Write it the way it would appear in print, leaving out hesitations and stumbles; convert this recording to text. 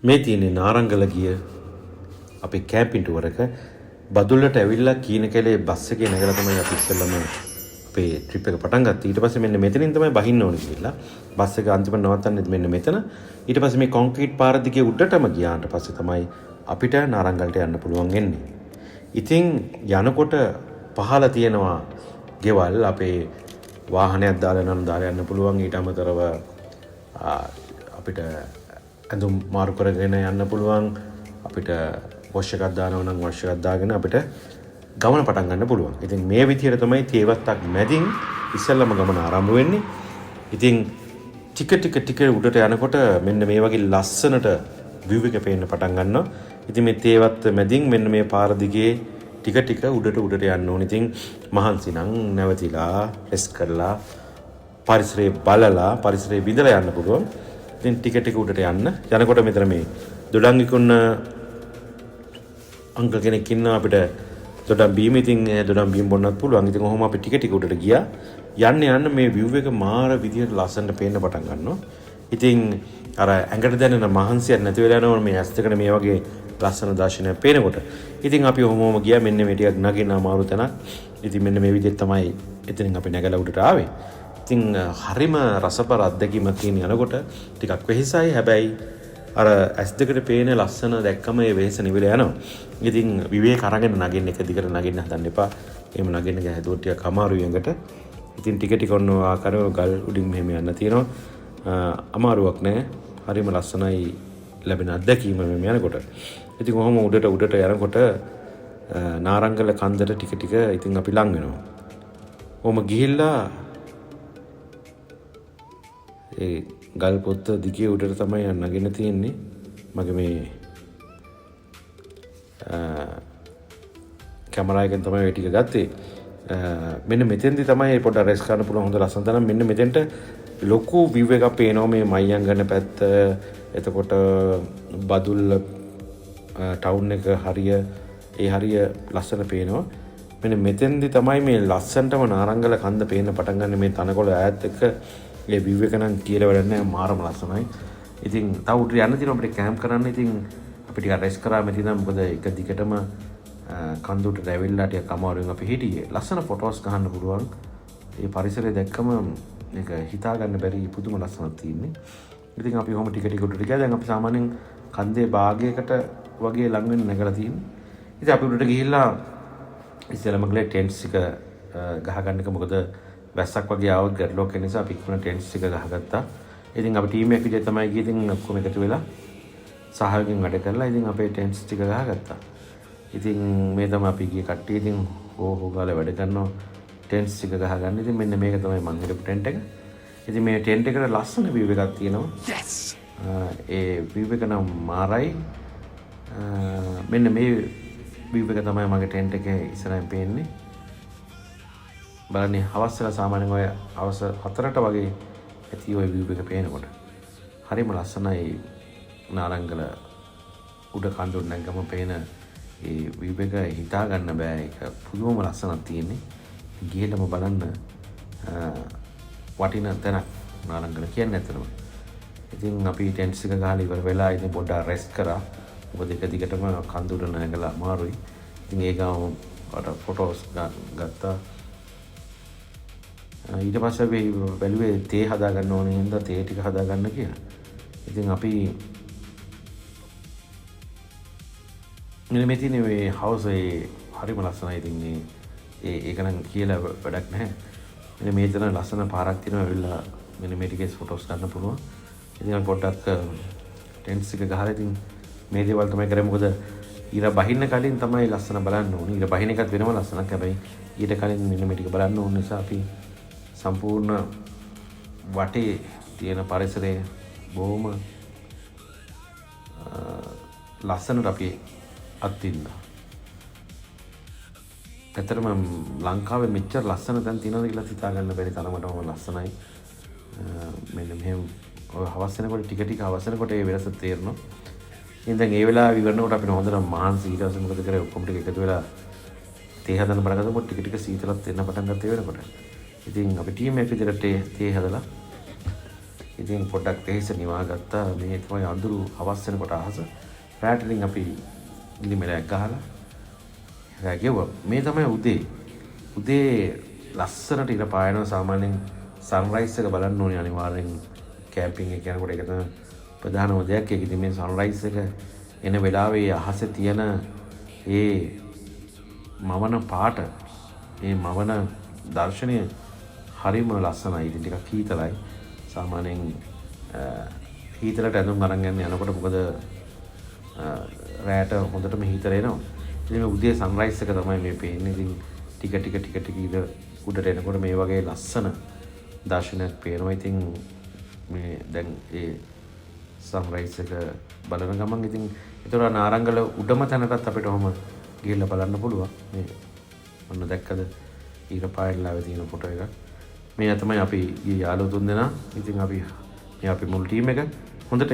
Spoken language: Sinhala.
මේ තියෙන්නේ නාරංගල ගිය අපේ කැම්පින් ටුවර් එක. බදුල්ලට ඇවිල්ලා කීන කැලේ බස් එකේ නැගලා තමයි අපි ඉස්සෙල්ලම අපේ ට්‍රිප් එක පටන් ගත්තේ. ඊට පස්සේ මෙන්න මෙතනින් තමයි බහින්න ඕනේ කියලා. බස් එක අන්තිමට නවත්තන්නේ මෙන්න මෙතන. ඊට පස්සේ මේ කොන්ක්‍රීට් පාර දිගේ උඩටම ගියාට පස්සේ තමයි අපිට නාරංගලට යන්න පුළුවන් වෙන්නේ. ඉතින් යනකොට පහළ තියෙනවා ගෙවල්. අපේ වාහනයක් දාලා යනවා නම් දාලා යන්න පුළුවන්. ඊට අමතරව අපිට ඇඳුම් මාරු කරගෙන යන්න පුළුවන්. අපිට වොෂ් එකක් දානවා නම් වොෂ් එකක් දාගෙන අපිට ගමන පටන් ගන්න පුළුවන්. ඉතින් මේ විදිහට තමයි තේවත්තක් මැදින් ඉස්සෙල්ලම ගමන ආරම්භ වෙන්නේ. ඉතින් ටික ටික ටික උඩට යනකොට මෙන්න මේ වගේ ලස්සනට විව් එක පේන්න පටන් ගන්නවා. ඉතින් මේ තේවත්ත මැදින් මෙන්න මේ පාර දිගේ ටික ටික උඩට උඩට යන්න ඕන. ඉතින් මහන්සි නම් නැවතිලා රෙස්ට් කරලා පරිසරය බලලා පරිසරය විඳලා යන්න පුළුවන්. ඉතින් ටික ටික උඩට යන්න. යනකොට මෙතන මේ දොඩම් විකුණන අංකල් කෙනෙක් ඉන්නවා. අපිට දොඩම් බීම, ඉතින් ඒ දොඩම් බීම බොන්නත් පුළුවන්. ඉතින් ඔහොම අපි ටික ටික උඩට ගියා. යන්න යන්න මේ විව් එක මාර විදිහට ලස්සනට පේන්න පටන් ගන්නවා. ඉතින් අර ඇඟට දැනෙන මහන්සියක් නැති වෙලා යනවා මේ ඇස් දෙකට මේ වගේ ලස්සන දර්ශනයක් පේනකොට. ඉතින් අපි ඔහොම ඔහොම ගියා. මෙන්න මේ ටිකක් නගින්න අමාරු තැනක්. ඉතින් මෙන්න මේ විදිහට තමයි එතනින් අපි නැගලා උඩට ආවේ. ඉතින් හරිම රසබර අත්දැකීමක් තියෙන. යනකොට ටිකක් වෙහෙසයි. හැබැයි අර ඇස් දෙකට පේන ලස්සන දැක්කම ඒ වෙහෙස නිවිලා යනවා. ඉතින් විවේක අරගෙන නගින්න, එක දිගට නගින්න හදන්න එපා. එහෙම නගින්න හැදුවොත් ටිකක් අමාරුයි ඇඟට. ඉතින් ටික ටික ඔන්න ඔය ආකාරව ගල් උඩින් මෙහෙම යන්න තියෙනවා. අමාරුවක් නෑ. හරිම ලස්සනයි ලැබෙන අත්දැකීම මෙහෙම යනකොට. ඉතින් ඔහොම උඩට උඩට යනකොට නාරංගල කන්දට ටික ටික ඉතින් අපි ලං වෙනවා. ඔහොම ගිහිල්ලා ඒ ගල් පොත්ත දිගේ උඩට තමයි නගින්න තියෙන්නේ. මගේ මේ කැමරා එකෙන් තමයි ඔය ටික ගත්තේ. මෙන්න මෙතෙන්දි තමයි පොඩ්ඩක් රෙස්ට් කරන්න පුළුවන් හොඳ ලස්සන තැනක්. මෙන්න මෙතෙන්ට ලොකු විව් එකක් පේනවා මේ මහියංගන පැත්ත. එතකොට බදුල්ල ටවුන් එක හරිය, ඒ හරිය ලස්සන පේනවා. මෙන්න මෙතෙන්දි තමයි මේ ලස්සනටම නාරංගල කන්ද පේන්න පටන් ගන්න. මේ තනකොළ ඈත් එක්ක ඒ විව් එක නම් කියලා වැඩක් නෑ, මාරම ලස්සනයි. ඉතින් තව උඩට යන්න තියෙනවා අපිට කැම්ප් කරන්න. ඉතින් අපි ටිකක් රෙස්ට් කරා මෙතන ඉඳන්. මොකද එක දිගටම කන්ද උඩට ඇවිල්ලා ටිකක් අමාරුවෙන් අපි හිටියේ. ලස්සන ෆොටෝස් ගහන්න පුළුවන්. ඒ පරිසරය දැක්කම ඒක හිතා ගන්න බැරි පුදුම ලස්සනක් තියෙන්නේ. ඉතින් අපි ඔහොම ටික ටික උඩට ගියා. දැන් අපි සාමාන්‍යයෙන් කන්දේ භාගයකට වගේ ලං වෙන්න නැගලා තියෙන්නේ. ඉතින් අපි උඩට ගිහිල්ලා ඉස්සෙල්ලාම ගිහලා ටෙන්ට්ස් එක ගහගන්න එක, මොකද වැස්සක් වගේ ආවොත් ගැටලුවක් වෙන නිසා අපි ඉක්මනට ටෙන්ට්ස් එක ගහගත්තා. ඉතින් අපි ටීම් එකක් විදිහට තමයි ගියේ. ඉතින් ඔක්කොම එකතු වෙලා සහයෝගයෙන් වැඩ කරලා ඉතින් අපේ ටෙන්ට්ස් ටික ගහගත්තා. ඉතින් මේ තමයි අපි ගිය කට්ටිය. ඉතින් හෝ හෝ ගාලා වැඩ කරනවා ටෙන්ට්ස් ටික ගහගන්න. ඉතින් මෙන්න මේක තමයි මං හිටපු ටෙන්ට් එක. ඉතින් මේ ටෙන්ට් එකට ලස්සන විව් එකක් තියෙනවා. Yes! ඒ විව් එක නම් මාරයි. මෙන්න මේ විව් එක තමයි මගේ ටෙන්ට් එකේ ඉස්සරහින් පේන්නේ. බලන්නේ හවස් වෙලා, සාමාන්‍යයෙන් ඔය හවස 4ට වගේ ඇති ඔය විව් එක පේනකොට. හරිම ලස්සනයි. නාරංගල උඩ කඳුළු නැග්ගම පේන ඒ විව් එක හිතා ගන්න බෑ. ඒක පුදුමම ලස්සනක් තියෙන්නේ. ගිහලම බලන්න වටින තැනක් නාරංගල කියන්නේ ඇත්තටම. ඉතින් අපි ටෙන්ට්ස් එක ගහලා ඉවර වෙලා ඉතින් පොඩ්ඩක් රෙස්ට් කරා. මොකද එක දිගටම කඳු උඩ නැගලා අමාරුයි. ඉතින් ඒ ගමන් අර ෆොටෝස් ගත්තා. ඊට පස්සේ අපි බැලුවේ තේ හදා ගන්න ඕනේ හින්දා තේ ටික හදා ගන්න කියලා. ඉතින් අපි මෙන්න මේ තියෙන මේ හවුස් ඒ හරිම ලස්සනයි. ඉතින් ඒ ඒ ඒක නම් කියලා වැඩක් නැහැ. මෙන්න මේ තැන ලස්සන පාරක් තියෙනවා. ඇවිල්ලා මෙන්න මේ ටිකේ ෆොටෝස් ගන්න පුළුවන්. ඉතින් අපි පොඩ්ඩක් ටෙන්ට්ස් එක ගහලා ඉතින් මේ දේවල් තමයි කරේ. මොකද ඉර බහින්න කලින් තමයි ලස්සන බලන්න ඕනේ. ඉර බහින එකත් වෙනම ලස්සනක්. හැබැයි ඊට කලින් මෙන්න මේ ටික බලන්න ඕන නිසා අපි සම්පූර්ණ වටේ තියෙන පරිසරය බොහොම ලස්සනට අපි අත්විඳා. ඇත්තටම ලංකාවේ මෙච්චර ලස්සන තැන් තියෙනවද කියලා හිතා ගන්න බැරි තරමටම ලස්සනයි. මෙන්න මෙහෙම ඔය හවස් වෙනකොට, ටික ටික හවස් වෙනකොට ඒ වෙනස තේරෙනවා. ඉතින් දැන් ඒ වෙලාව ඉවරනකොට අපිට හොඳට මහන්සි. ඊට පස්සේ මොකද කරේ? ඔක්කොම ටික එකතු වෙලා තේ හදන්න පටන් ගත්තකොට ටික ටික සීතලත් එන්න පටන් ගත්තා ඒ වෙනකොට. ඉතින් අපි ටීම් එක විදිහට තේ හදලා ඉතින් පොඩ්ඩක් වෙහෙස නිවා ගත්තා. මේ තමයි අඳුරු හවස් වෙනකොට අහස. රැට ඉතින් අපි ගිලිමෙලයක් ගහලා රෑ ගෙව්වා. මේ තමයි උදේ. උදේ ලස්සනට ඉර පායනවා. සාමාන්‍යයෙන් සන්රයිස් එක බලන්න ඕනේ අනිවාර්යෙන් කැම්පින් එක යනකොට. ඒක තමයි ප්‍රධානම දෙයක්. ඒක ඉතින් මේ සන්රයිස් එක එන වෙලාවේ අහසේ තියෙන ඒ මවන පාට, ඒ මවන දර්ශනය හරිම ලස්සනයි. ඉතින් ටිකක් හීතලයි. සාමාන්‍යයෙන් හීතලට ඇඳුම් අරන් යන්න යනකොට, මොකද රෑට හොඳටම හීතල එනවා. ඉතින් මේ උදේ සන්රයිස් එක තමයි මේ පේන්නේ. ඉතින් ටික ටික ටික ටික ඉර උඩට එනකොට මේ වගේ ලස්සන දර්ශනයක් පේනවා. ඉතින් මේ දැන් ඒ සන්රයිස් එක බලන ගමන් ඉතින් ඒතර නාරංගල උඩම තැනටත් අපිට ඔහොම ගිහිල්ලා බලන්න පුළුවන්. මේ ඔන්න දැක්කද ඉර පායන තියෙන ෆොටෝ එකක්. මේ තමයි අපි ගිය යාළුවෝ තුන් දෙනා. ඉතින් අපි මේ අපි මුල් ටීම් එක හොඳට